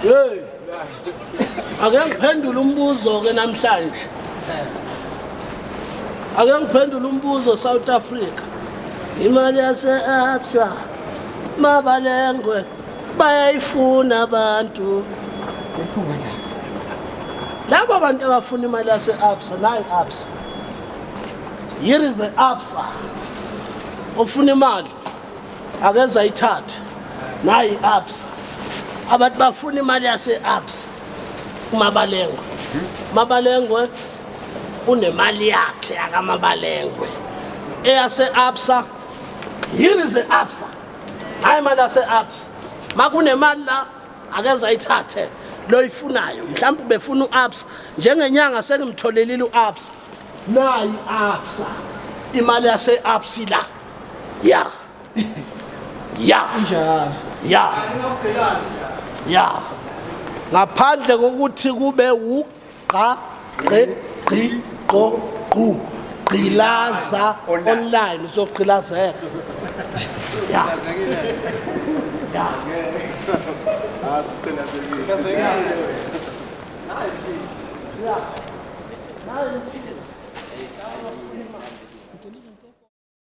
Hey. Ake ngiphendule umbuzo ke namhlanje. Ake ngiphendule umbuzo South Africa. Imali yase Absa mabalengwe bayayifuna abantu. Laba bantu abafuna imali yase Absa nayi Absa. Here is the Absa. Ofuna imali akeze ayithathe. Nayi Absa. Abantu bafuna imali yase Absa. Kumabalengwe. Mabalengwe unemali yakhe akamabalengwe. Eyase Absa. Here is the Absa. Hayi imali yase Absa. Makunemali la akeze ayithathe loyifunayo mhlawumbe ubefuna u-absa njengenyanga sengimtholelile u-absa nayi absa imali yase-absa la ya ya Njalo. Ya ya, ngaphandle kokuthi kube ugqa gqi gqi qo qu gqilaza online uzogqilazeka ya ya.